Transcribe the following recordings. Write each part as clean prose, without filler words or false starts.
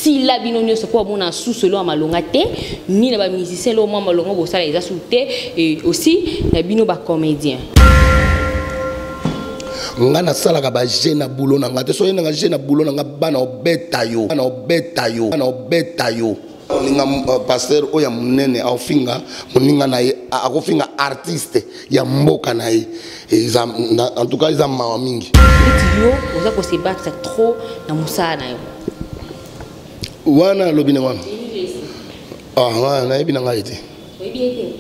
Bosila bino nyonso mpo bamona susu eloko ya malonga te, ni na bamusicien eloko mwa malonga bosala eza susu te, et aussi na bino bacomédien. Nga nasalaka baje na bulo na nga te. Soki nanga je na bulo na nga, bana obeta yo, bana obeta yo, bana obeta yo. Olinga pasteur oyo ya monene aofinga moninga na ye, akofinga artiste ya mboka na ye. Eza, en tout cas, eza mawa mingi. Neti yo oza kose battre trop na mosala na yo. Wana alobi na wana, ah, nayebi na ngai te. Oyebi ye te,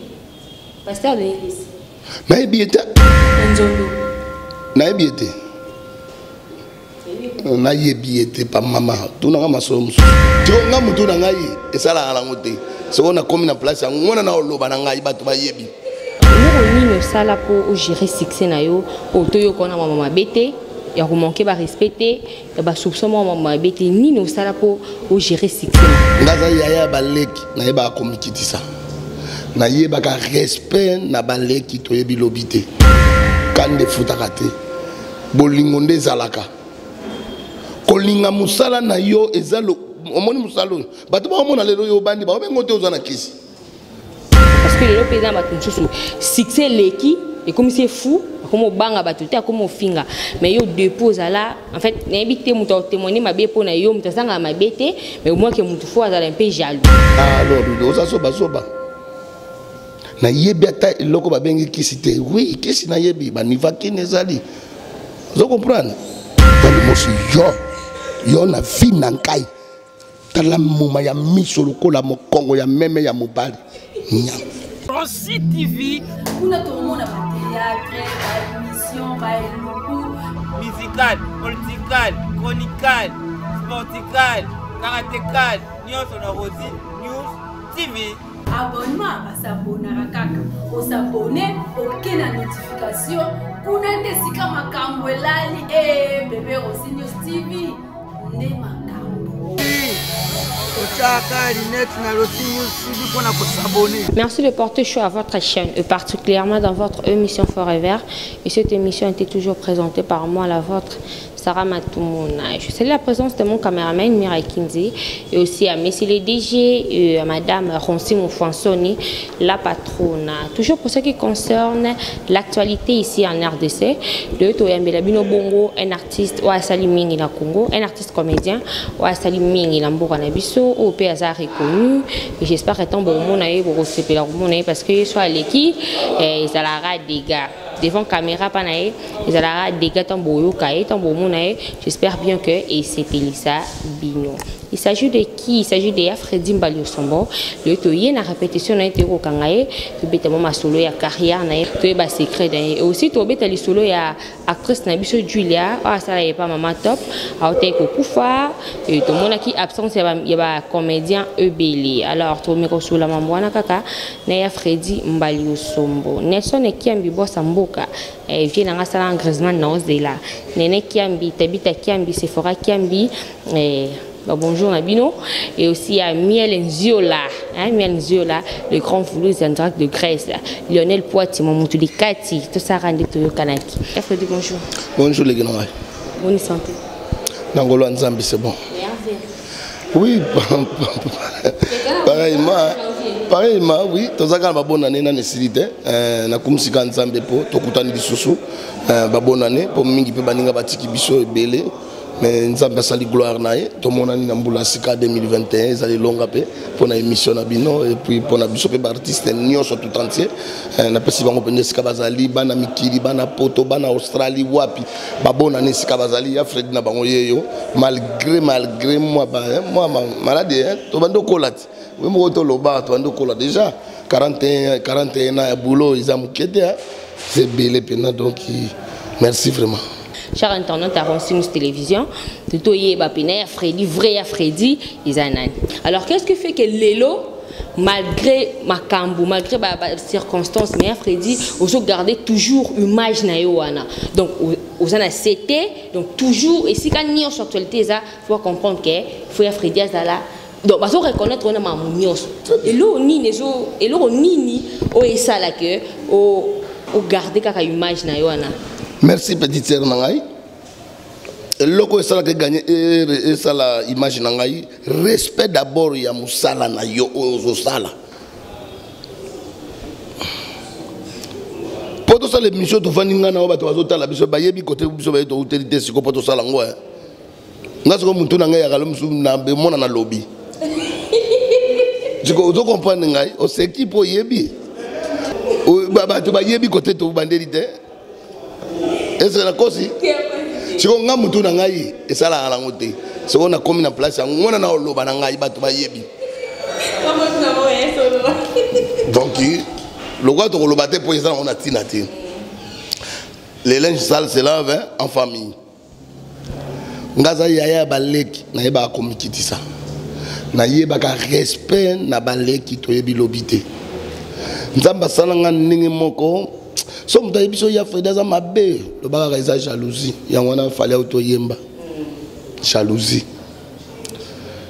pasteur Denis? Nayebi ye te. Nzondo? Nayebi ye te, nayebi ye te. Pa mama, tunanga masolo mosusu. Tiko nga motu na ngai esalaka nango te. Soko nakomi na place yango wana, na oloba na ngai, bato bayebi. Eloko nini osala mpo ogérer succès na yo, oyo toyoka wana mama mabe te, ya komanke barespect te, ya basoupçon mwa mama mabe te? Nini osala mpo ogérer succès na Nga aza yaya ya baleki, nayebaka komikitisa, nayebaka respect na baleki. Toyebi lobi te, kanda efutaka te. Bolingo nde ezalaka kolinga mosala na yo. Eza omoni mosala oyo bato baomona lelo, yo obandi, baobengo te, oza na kisi. Parce que lelo mpe eza na bato mosusu, succès eleki, ekomisi ye fou, akomi obanga bato te, akomi ofinga. Mais yo, depuis ozala, en fait, nayebi te moto akotémoigne mabe mpo na yo. Moto azangaka mabe te, mais au moins ke moto fo azala un peu jaloux. Alors oza zobazoba. Nayebi ata eloko babengi kisi te. Oui, kisi nayebi, banivakine ezali, ozo comprendre. Tali mosi yo, yo na vi na ngai, tala moma ya miso lokola mokongo ya meme ya mobali nyama. Rossy TV. Kuna tokomona bathéâtre, baémission, baeluku. Musical, political, chronical, sportical, karatécal, nyonso na Rossy News TV. Abonnement, basabonaka kaka, osabone, oke na notification kuna nde esika makambo elali. E bebe, Rossy News TV nde makambo. Otyaka linete na Rossy News TV mpona kosabone. Merci de porter choix à votre chaîne et particulièrement dans votre émission Forever. Et cette émission était toujours présentée par moi, la vôtre, Sarah Matumona. Je salue la présence de mon caméraman Mira Kinzi et aussi à Messi le DG et à Madame Ronsi Moufansoni, la patronne. Toujours pour ce qui concerne l'actualité ici en RDC, de Toyambela Bino Bongo, un artiste oyo asali mingi na Congo, un artiste comédien oyo asali mingi na mboka na biso, oyo pe aza reconnu. Et j'espère que tant bomona ye, bokosepela komona ye, parce que so aleki, ezalaka dégâts devant caméra pa na ye, ezalaka dégâts. Ntango boyoka ye, ntango bomona ye, j'espère bien que esepelisa bino. Il s'agit de qui? Il s'agit de Fredi Mbali Osombo. Le toye na répétition na ye, toyokokanga ye, tobeta mwa masolo ya carrière na ye, toyeba secret na ye. Et aussi tobeta lisolo ya actrice na biso Julia, oyo asala ye pa Mama Top, aotaki kokufa. Tomonaki absence ya bacomédien ebele. Alors tomeka kosola mambo wana kaka na ya Fredi Mbali Osombo. Nelson Ekiambi, bosa mboka, vie nanga asala Griezmann na ozela, Nene Kiambi, Tabita Kiambi, Sephora Kiambi, bah, bonjour na bino. Et aussi à Miel Nziola, hein, Miel Nziola, le grand Voulouse en direct de Grèce, Lionel Poiti, Mamutu Kati, tout ça rende toyokanaki. Fredi, bonjour. Bonjour les gars. Bonne santé? Na ngolo ya Nzambe, c'est bon. Oui, pareillement, pareillement. Oui, toza kaka na babonne année. Nani esili te, nakumisika Nzambe mpo tokutani lisusu. Babonne année mpo mingi mpe baninga batiki biso ebele, mais Nzambe asali gloire na ye, tomonani na mbula sika 2021. Ezali elonga mpe mpona émission na bino et puis mpona biso mpe baartiste nyonso tout entier. Napesi bango mpenza esika bazali, bana mikili, bana Poto, bana Australie, wapi, babonani esika bazali. Ya Fredi na bango yeyo, malgré mwa maladie, tobandi okola ti oyo moko toloba, tobandi okola déjà. 41, 41 ans ya boulot eza moke te, eza ebele mpena. Donc merci vraiment. Cher internaute à Rossy News Télévision, toyeba pena ya Freddy, vrai ya Freddy eza nani? Alors qu'est-ce qui fait que lelo, malgré makambo, malgré ba circonstances, mais ya Freddy ozo garder toujours image na yo wana? Donc oza na CT, donc toujours esika nyonso actualité eza, faut comprendre que faut ya Freddy azala. Donc bazo reconnaître wana makambo nyonso. Eloko nini ezo, eloko nini oyo esala ke ogarde kaka image na yo wana? Merci, petite sœur na ngai. Eloko esalaka eganye esala image na ngai, respect d'abord ya mosala na yo oyo ozosala. Mpo tosala émission, tovandi ngai na oyo, bato bazotala biso, bayebi kote biso baye touteli te. Siko mpo tosala yango, nga siko motu na ngai yakalo mosusu namona na lobi siko ozo comprendre ngai, oseki mpo oyebi bato bayebi kote tobandeli te. Ese nakosi? Sikoyo nga motu na ngai esalaka nango te. Sikoyo nakomi na place yango wana, na oloba na ngai, bato bayebi. Donc lokola tokoloba te mpo eza nango na ntina te. Les linges sales se lave en famille. Nga aza yaya ya baleki, nayebaka komikitisa, nayebaka respect na baleki. Toyebi lobi te. Nzambe asala nga ndenge moko. So moto ayebi so ya Fredi aza mabe, loba kaka eza jalousie. Yango wana fali au toyemba jalousie.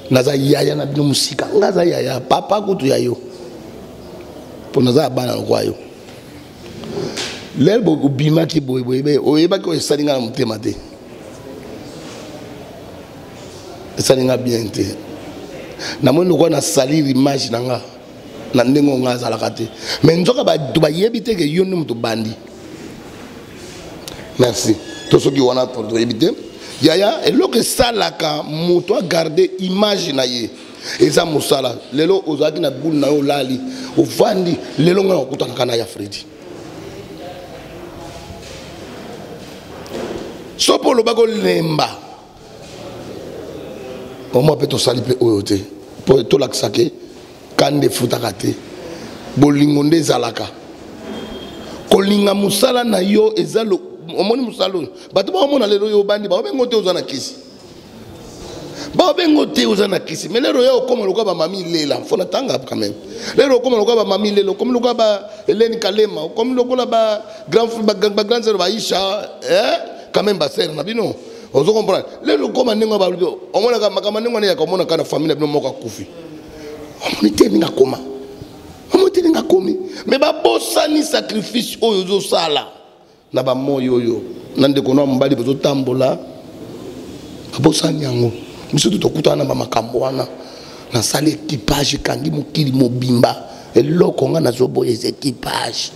Naza yaya na bino mosika. Nga aza yaya, papa kutu ya yo, mpo naza ya bana lokwa yo. Lelo obimaki boyeboye, oyebaki oyo esali nga na motema te, esali nga bien te. Namoni lokola nasalir image na nga na ndenge oyo nga azalaka te, mais nzoka bato bayebi te ke yo nde moto bandi. Merci. To soki wana toyebi te. Yaya, eloko esalaka moto agarde image na ye eza mosala. Lelo ozalaki na boule na yo, olali, ovandi. Lelo ngai nakokutanaka na ya Fredi. So mpo olobaki olemba omwa mpe tosali mpe oyo te mpo tolakisa ke kanda efutaka te. Bolingo nde ezalaka kolinga mosala na yo. Eza omoni mosala oyo bato baomona lelo, yo obandi, baobengo te oza na kisi, baobengo te oza na kisi. Mais lelo ya okóma lokola bamami lela, fo natanga quand même. Lelo okóma lokola bamami lela, okomi lokola ba Eleni Kalema, okomi lokola ba grand, ba grande sœur baisha, eh? Quand même basere na bino, ozo comprendre. Lelo okóma ndenge balobi, omonaka makambo ndenge wana yaka, omonaka na famille na bino moko akufi, omoni te ndenge akoma, omoni te ndenge akomi. Mais babosani sacrifice oyo ozosala na bamoi oyo na ndeko na mobali bozotambola, babosani yango. Biso to tokutana na bamakambo wana. Nasali équipage ekangi mokili mobimba. Eloko nga nazoboya eza équipage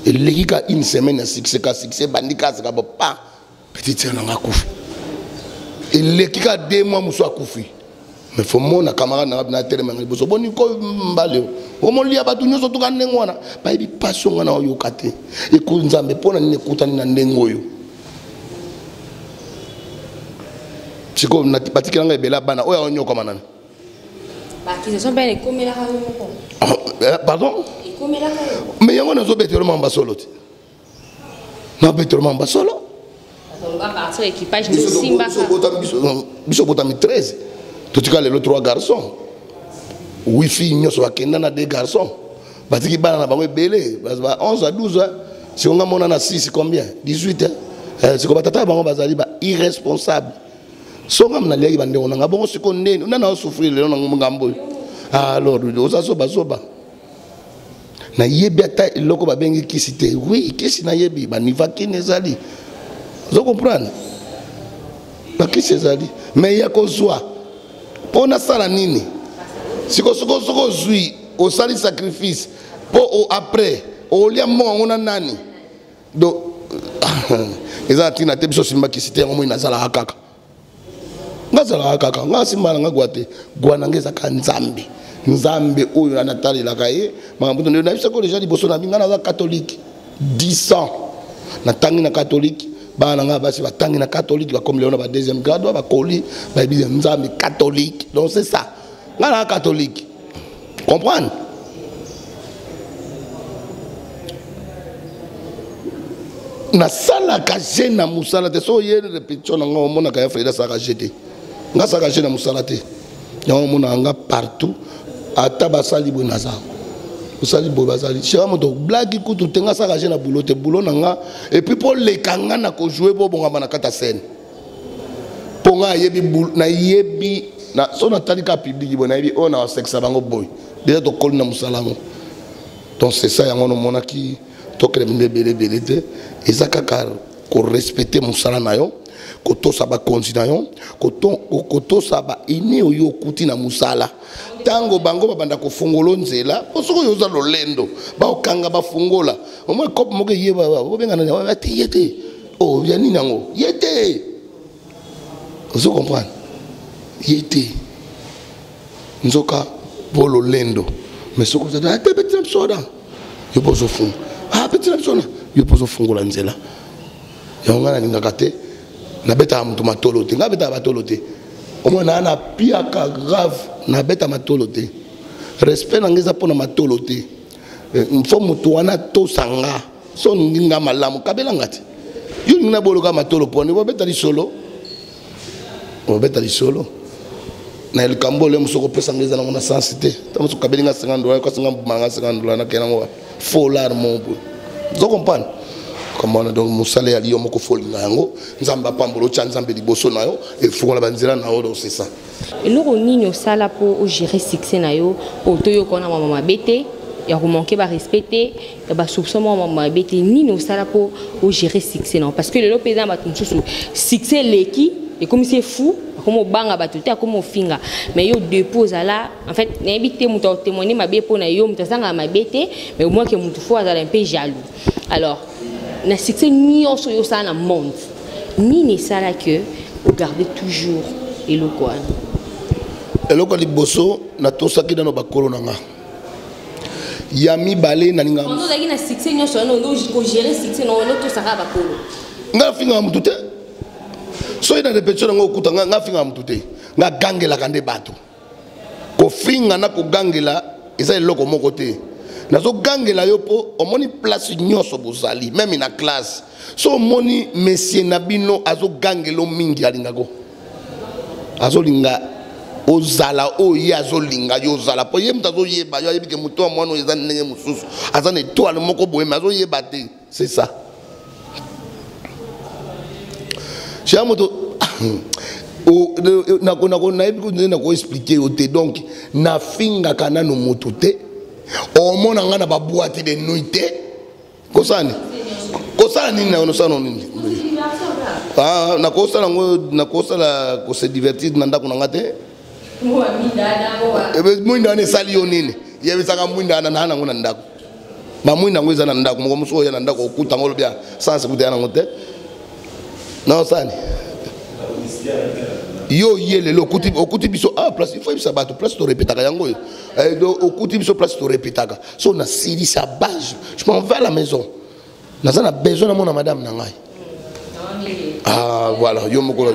eleki ka une semaine ya succès, ka succès ebandi kasaka pa petite sœur nanga akufi, eleki ka 2 mois mosu akufi. Mais fo mona camarade nanga bina atelemanga liboso, boni ko mbale o omolia bato nyonso tuka ndenge wana, bayebi pasi onga na oyoka te. Eko Nzambe, mpo na nini ekutani na ndenge oyo? Sikoyo batikela nga ebele ya bana oyo aonyokama nani? Baccusation mpe ekomelaka yo moko. Pardon? Ekomelaka yo. Mais yango nazobetelo mamba solo te, nabetelo mamba solo. Partir équipage nde osimbaka. Biso botami 13, totika lelo 3 garçons, 8 filles. Nyonso bakenda na 2 garçons, batiki bana na bango ebele ba 11 à 12. Siko nga mona na 6, combien? 18, eh? Siko batata na bango bazali ba irresponsable. So nga naliaki bandeko na nga bongo. Siko ndeni nani aosouffrir lelo na ngambo oyo? Alors oza zobazoba. Nayebi ata eloko babengi kisi te. Oui, kisi nayebi, banivakine ezali, ozo comprendre, bakisi ezali, mais ya kozwa mpo nasala nini? Siko soko soko ozwi, osali sacrifice mpo après olia mbongo yango na nani? Donc eza na ntina te. Biso osimba kisi te, yango moi nazalaka kaka, nga azalaka kaka, nga asimba na nga gwa te. Gwa na nga ezaka Nzambe, Nzambe oyo natalelaka ye makambo. Nde nayebisako deja liboso na bi, nga naza catholique 10 ans, natangi na catholique. Bana na nga basi batangi na catholique, bakomi lelo na ba deuxième grade, bakoli, bayebi Nzambe catholique. Donc c'est ça, nga na catholique, comprendre. Nasalaka je na mosala te. So oye répétition na nga, omonaka ya Fredi asalaka je te. Nga asalaka je na mosala te, yango omonaka nga partout. Ata basali boye, naza osali boye, bazali shera moto blaki kutu te. Nga asalaka je na boulot te, boulot na nga. Et puis mpo leka nga na kojoue, mpo obongama na kati ya scène, mpo nga nayebi, nayebi so natali kaka public boye, nayebi oyo na osekisa bango boye. Déjà tokoli na mosala yango. Donc c'est ça, yango nomonaki tokele bino ebele ebele te. Eza kaka korespecte mosala na yo, Kotosa bakonzi na yo, kotosa baine oyo okuti na mosala. Ntango bango babanda kofungola nzela, mpo soki oyo oza lolendo, baokanga bafungola. Omoi kope moko eye, bobengana te, ye te. Oh, ya nini yango? Ye te. Ozo comprendre? Ye te. Nzoka po lolendo. Mais soki oza te, beti na biso wana. Yo mpo ozofunga. Ah, beti na biso wana. Yo mpo ozofungola nzela. Yango ngai nalingaka te. Nabetaka moto matolo te. Ngai nabetaka matolo te. Omona naa na piaka grave, nabeta matolo te. Respect na ngai eza mpo na matolo te. Mfo moto wana atosa nga. So olingi nga malamu, kabela nga te. Yo olingi naboloka matolo mpo nini? Obeta lisolo. Obeta lisolo. Na likambo ole mosusu kopesa nga eza nango na sense te. Ntango mosusu okabeli nga 50 dollars, okasi nga mbuma nga 50 dollars, nakei nango wapi? Folar mo boye. Ozo comprendre? Komona donc mosala ya liyo moko folinga yango, Nzambe apambola, otya Nzambe liboso na yo, efungola banzela na yo, donc c'est ça. Eloko nini osala po o gérer succès na yo, po toyoka wana mama mabe te, ya ko manquer ba respect te, ya ba soupçon mwa mama mabe te, nini osala po o gérer succès na yo? Parce que lelo mpe eza na bato mosusu succès eleki ekomisi ye fou, akomi obanga bato te, akomi ofinga. Mais yo depuis ozala, en fait nayebi te moto akotémoigner mabe mpo na yo, moto azangaka mabe te, mais au moins que moto fo azala un peu jaloux. Alors na succès nyonso oyo osala na monde, nini esala que ogarde toujours eloko wana? Eloko ya liboso, natosaki nano bakolo na nga. Ya mibale, nalinga Pendant ozalaki na succès nyonso wana, ondo kogérer succès na wana, otosaka bakolo. Nga nafingaka motu te. Soki na répétition nango okuta nga, nga afingaka motu te. Nga gangelaka nde bato. Kofinga na kogangela eza eloko moko te. Nazogangela yo mpo omoni place nyonso bozali, meme na classe. So omoni monsieur na bino azogangela mingi, alingako. Azolinga ozala oyo ye azolinga yo ozala, po ye moto azoyeba yo, ayebi ke moto ya mwana oyo eza ndenge mosusu, aza na étoile moko boye, mais azoyeba te. C'est ça. Cher moto, nayebi nde nakoexplike yo te. Donc nafingaka nano moto te, omona nga na baboite de nuit te. Kosala nini? Kosala nini na osala nini? Ah, nakosala yango, nakosala kose divertir na ndako na nga te. Mwinda wana esali yo nini? Yebisaka mwinda wana naa nango na ndako. Bamwinda yango eza na ndako moko mosusu, oya na ndako okuta yango, olobi sans kuta ya nango te. Na osani yo ye lelo okuti biso, ah, place il faut yebisa bato place torepetaka yango oyo. Donc okuti biso place torepetaka. So nasilisa base, je m'en vais à la maison, naza na besoin namona madame na ngai. Ah voilà, yo moko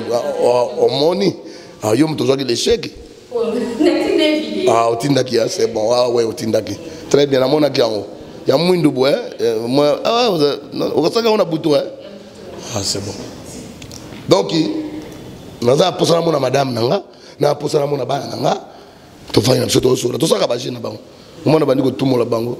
omoni, ah, yo moto ozwaki l'échec. Ah, otindaki ya, c'est bon. Ah ouais, otindaki très bien, namonaki yango ya mwindu boye. Ah, okosaki yango na butu. Ah, c'est bon. Donc naza na posa namona madame na nga, na posa namona bana na nga. Tofandi na biso, tozosola, tosalaka baje na bango. Omona bandi kotumola bango.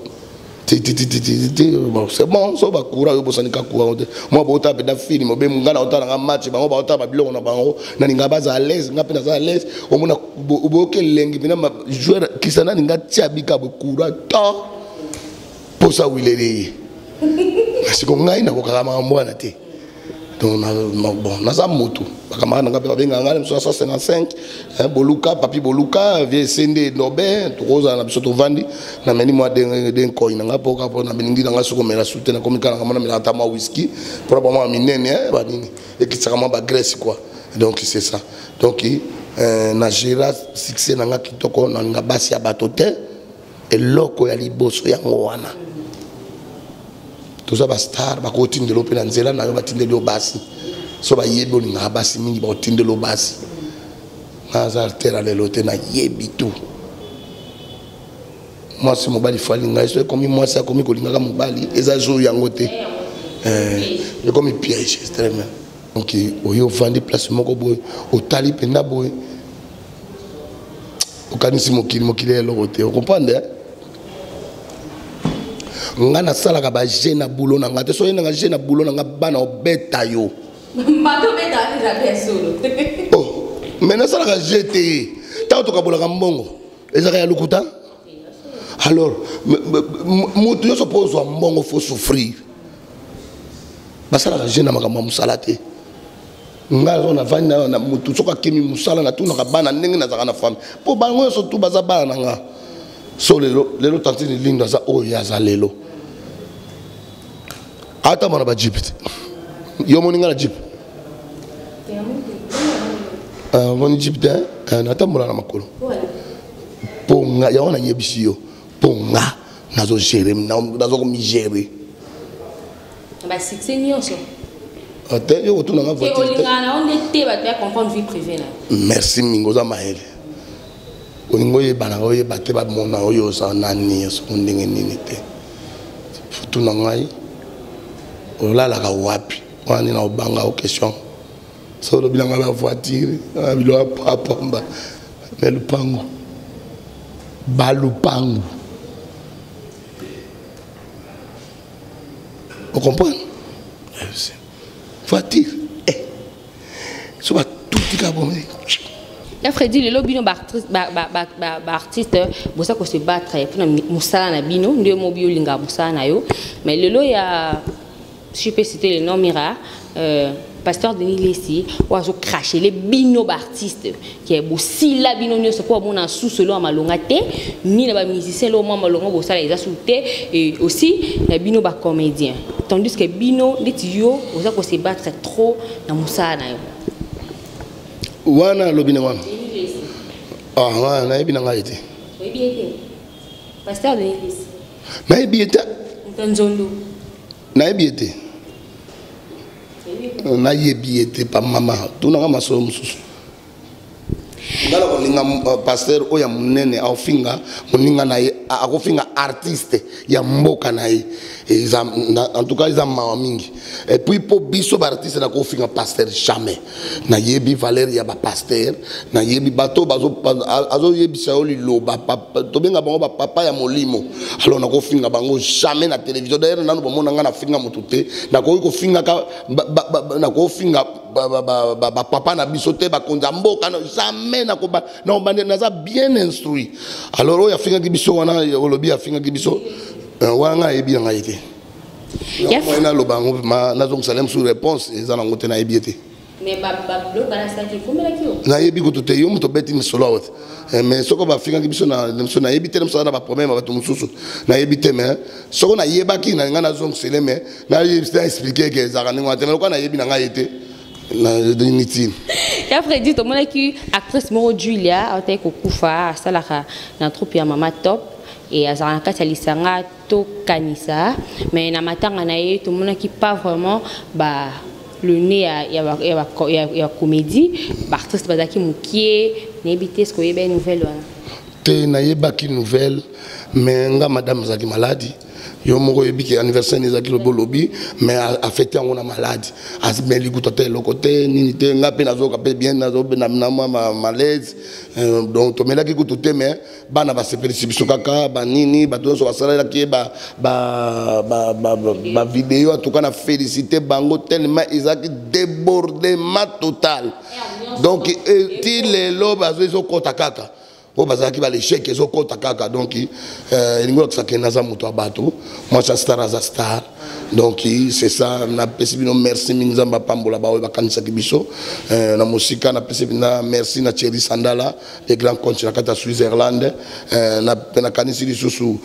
Ti, ti, ti, ti, ti, ti, bon, c'est bon. So bakura oyo bosani ka courant te, mwa botala mpenza film obe nga na otala nga match, bango baotala babiloko na bango. Nalinga baza à l'aise, nga mpe naza à l'aise. Omona boyoki elengi mpenza joueur kisa nalinga tia bika boye courant to mposa wilele ye. Siko ngai nakokaka makambo wana te. Donc, bon, naza motu, bacamarade na nga mpe babengaka ngai mosu 155, hein, Boluka, Papi Boluka, vie Sende Nobe. Tokozala na biso, tovandi, nameli mwa denkoy na nga mpo kaka mpo nalingi na nga soki omela su te, nakomi kaka na nga mona melaka ata mwa whisky mpona bamwa minene, hein, banini ekitisaka mwa bagrèce quoi. Donc c'est ça. Donc na gera succès na nga kitoko, nalinga basi ya bato te. Eloko ya liboso yango wana, toza bastar, bakotindela mpe na nzela na yo, batindeli yo basi. So bayebi olingaka basi mingi, bakotindela yo basi. Naza altera lelo te, nayebi tout. Mwasi mobali fo alinga ye. So ekomi mwasi akomi kolingaka mobali, eza jour yango te, ekomi piège. Très bien. Donc oyo ovandi place moko boye, otali mpenza boye, okanisi mokili, mokili ya eloko te. Okomprendre, eh? Nga nasalaka ba jeu na boulot na nga te. So oye nanga jeu na boulot na nga, bana obeta yo. Bato obeta eza pe solo. Oh, mais nasalaka jeu te. Ntango tokabolaka mbongo ezalaka ya lokuta. Alors moto nyonso mpo ozwa mbongo faut souffrir. Basalaka jeu na makambo ya mosala te. Nga azo navandi na motu soki akimi mosala, natunaka bana ndenge nazalaka na famille, mpo bango nyonso tu baza bana na nga. So lelo lelo tantine Lindo aza oyo ye aza lelo, atamba na bajeep te. Yo omoni nga na jeep? Omoni jeep te? Natambola na makolo, mpo nga yango nayebisi yo, mpo nga nazogérer, nazokomigérer. Basuccès nyonso. Te, yo kotuna nga voiture te. Olingaka na yo nde te bato ya comprendre vie privée na. Merci mingi, oza mayele. Olingi oyebana, oyeba te, bamona oyo oza nani, soko ndenge nini te. Tuna ngai olalaka wapi, wana nini na obanga o question. So olobi na ngai bavoiture, biloko ya pamba, me lupango, balupango, ocomprendre? Voiture, eh. So batutika bon. Ya Fredi, lelo bino baartiste boza kose battre mpona mosala na bino, nde mobi olingaka mosala na yo. Mais lelo ya, si je peux citer le nom, Mira, pasteur Denis Lesi oyo azocrachele bino baartiste ke bosila bino nyonso, mpo bamona susu elo ya malonga te, ni na bamusicien elo mwa malonga bosala eza su te, et aussi na bino bacomédien, tandis que bino ndeti yo oza kose battre trop na mosala na yo. Wana alobi na wana, ah, nayebi na ngai te. Oyebi ye te, pasteur Denis Lesi? Nayebi ye te. Moto nzondo. Nayebi ye te, nayebi ye te. Pa mama, tunanga masolo mosusu. Nga na kolinga pasteur oyo ya monene aofinga moninga na ye, akofinga artiste ya mboka na ye, eza en tout cas eza mawa mingi. Et puis mpo biso baartiste, nakofinga pasteur jamais. Nayebi valeur ya bapasteur, nayebi bato azoyebisa yo liloba, tobenga bango bapapa ya molimo. Alors nakofinga bango jamais na télévision. D'ailleurs nano bamona nga nafinga motu te. Nakoki kofingaka, nakofinga bapapa na biso te, bakonzi ya mboka, jamais. Nakobande, naza bien instruit. Alors oyo afingaki biso wana, olobi afingaki biso wana, ngai ayebi na ngai te. Naloba yango, nazongisa le mosusu réponse eza nango te, nayebi ye te. Nayebi kutu te. Yo moto obeti misolo awa te, mais soko bafingaki biso na biso, nayebi te. Mosu aza na baproblème ya bato mosusu, nayebi te. Mais soko nayebaki na ngai, nazongisele, mais na expliquer ke ezalaka ndenge wana te. Mais lokola nayebi na ngai ye te, inutile. Ya Fredi, tomonaki actrice moko Julia aotaki kokufa, asalaka na troupe ya Mama Top e azalaka na kati ya lisanga Tokanisa. Mais na matanga na ye, tomonaki pas vraiment ba le nez ya comédie, baartiste bazalaki mokie. Nayebi te ce oyeba nouvelle wana. Te, nayebaki nouvelle, mais nga madame azalaki maladi. Yo moko oyebi ke anniversaire ezalaki lobi olobi, mais afêter yango na maladi, ameli kutu ata eloko te, nini te. Nga mpe nazoyoka mpe bien, na mwa malaise, donc tomelaki kutu te. Mais bana basepelisi biso kaka banini, bato nyonso basalelaki ye bavideo. En tout cas na félicité bango tellement ezalaki débordement total. Donc ti lelo bazo ezokɔta kaka, oyo bazalaki balechec ezokɔta kaka. Donc elingi olakisa ke naza moto ya bato, mwasi ya star aza star. Donc c'est ça. Napesi bino merci mingi, Nzambe apambola baoyo bakanisaki biso na mosika. Napesi na merci na Thierry Sandala, le grand compte na kati ya Switzerland. Nakanisi lisusu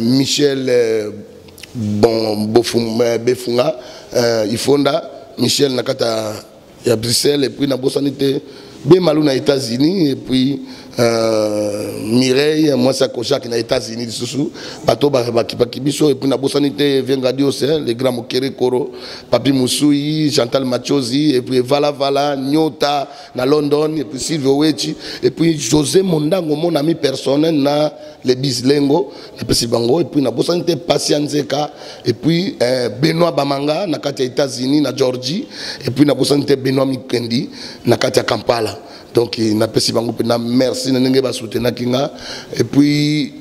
Michel bon Befunga, Ifonda Michel na kati ya Bruxelles. Et puis nabosani te Bemalu na États-Unis, et puis Mireille mwasi ya Kojak na États-Unis, lisusu bato bakipaki biso. Et puis nabosani te Vengadios, le grand Mokere Koro, Papi Musui, Chantal Machozi, et puis Vala Vala Nyota na London, et puis Sylvio Wechi, et puis José Mondango, mon ami personnel na le Bislengo, napesi bango. Et puis nabosani te Patient Nzeka, et puis Benoît Bamanga na kati ya États-Unis, na Georgie, et puis nabosani te Benoît Mikendi na kati ya Kampala. Donc napesi bango mpena merci na ndenge basoutenaki nga. Et puis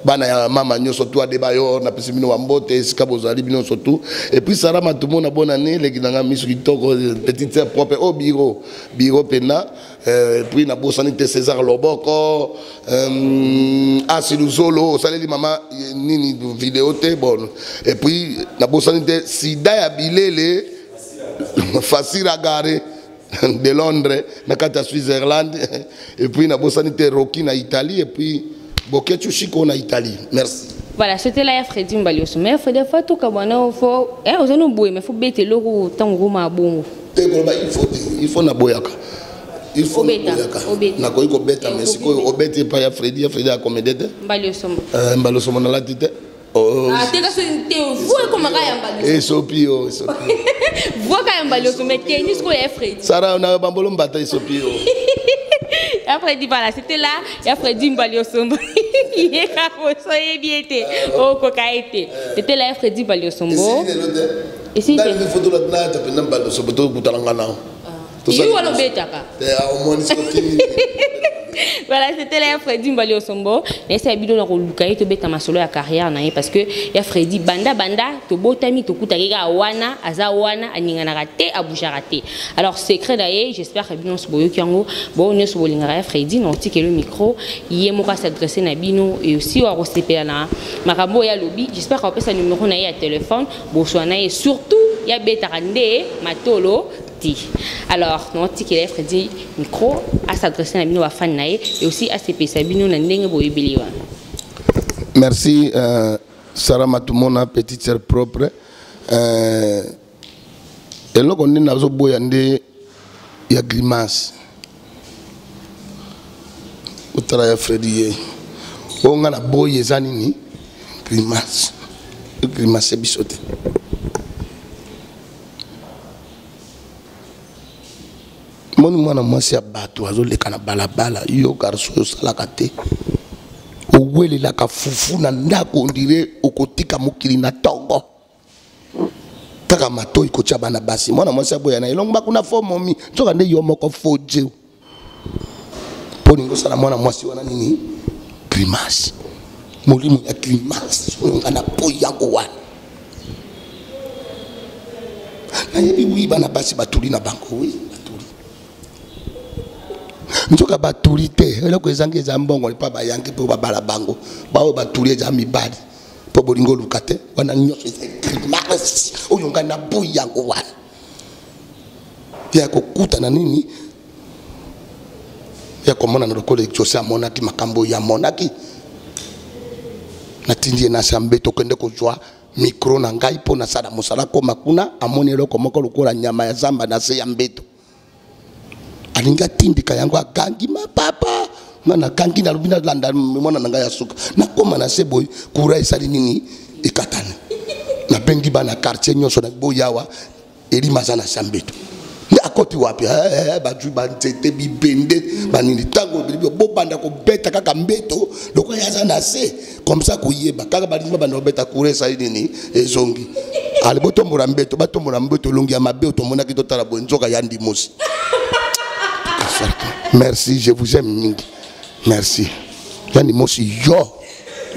bana ya mama nyonso tu, Adebayor, napesi bino bambote esika bozali bino nyonso tu. Et puis Sara Matumona, bonne année, leki na nga, miso kitoko, petite sœur propre au bureau, bureau mpena. Et puis nabosani te César Loboko, Asiluzolo, osaleli mama nini video te. Bon, et puis nabosani te Sida ya Bilele. Fasira Gare de Londres na kati ya Switzerland et puis nabosani te Rocky na Italie et puis Boketshu Shiko na Italie. Merci. Voilà, c'était là ya Freddy Mbalioso. Mais Freddy, faut tout kabana, faut eh ozano boye, mais faut bete loko tango roma bongo. Te koloba il faut te, il faut naboyaka. Il faut naboyaka. Nakoki kobeta mais sikoyo obeti epai ya Freddy, ya Freddy akomede te. Mbalioso. Euh, Mbalioso monalati te. Oh, ah, te kasi te voix ekomaka ya mbali esopi yo esopi voix kaka ya mbali oso mais tenue sikoyo ya Freddy Sara na bambolo mbata esopi yo ya Freddy voilà c'était là ya Freddy mbali osombo ye kaka oyebi ye te okoka ye te c'était là ya Freddy mbali osombo esili te foto nata mpenza mbali osombo tokutana nga nao yo wana obetaka omoni soki voilà c'était là ya Freddy Mbali Osombo nayesa ya bino na koluka ye tobeta masolo ya carrière na ye parce que ya Freddy banda banda tobotami tokutaki kaka wana aza wana aninganaka te abougeaka te alors secret na ye j'espère que bino nyonso boyoki yango bo nyonso bolingaka ya Freddy na otikeli micro ye moko as'adresse na bino et aussi oyo akosepela na makambo oyo alobi j'espère akopesa numéro na ye ya téléphone boswa na ye surtout ya betaka nde matolo te alors naotikela Freddy micro as'adresse na bino bafani na ye et aussi asepelisa bino na ndenge boyebeli wana. Merci Sarah Matumona, petite sœur propre. Eloko nde nazoboya nde ya grimace otala ya Freddy ye oyo nga na boyi eza nini grimace grimace biso te. Moni mwana mwasi ya bato azoleka na balabala, yo garçon oyo osalaka te, owelelaka fufu na ndako ondire okotika mokili na ntongo kaka matoi kotia bana basi. Mwana mwasi aboya na elongo bakuna fo momi, nzoka nde yo moko fo jeu mpo olingi osala mwana mwasi wana nini grimace, molimo ya grimace oyo nga na boyi yango wana. Nayebi wi bana basi batuli na bango, wi batuli nzoka batuli te, eloko ezangi eza mbongo epa bayangi mpo babala bango, baoyo batuli eza mibali mpo bolingo oluka te, wana nyonso eza grimace oyo ngai naboyi yango wana ya kokutana nini ya komonana lokola Jose amonaki makambo oyo amonaki. Natindi ye na sambe tokende kozwa micro na ngai mpo nasala mosala koma kuna, amoni eloko moko lokola nyama ya zamba na se ya mbeto, alingi atindika yango, agangi ma papa nga nagangi nalobi nalanda mwana na ngai ya suka, nakóma na se boye courant esali nini ekatani, nabengi bana quartier nyonso na boyawa elima aza na se ya mbeto nde akoti wapi bazwi banzete bibende banini ntango bobanda kobeta kaka mbeto lokola ye aza na se comme ça koyeba kaka balingi babanda kobeta courant esali nini ezongi ale botombola mbeto batombola mbeto elongi ya mabe otomonaki totala boye nzoka ya ndimosi. Merci, je vous aime mingi. Merci ya ndimosi yo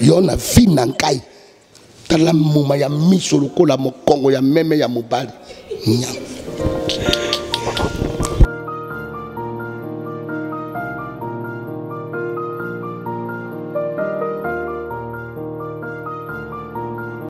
yo na vie na ngai tala moma ya miso lokola mokongo ya meme ya mobali nyama.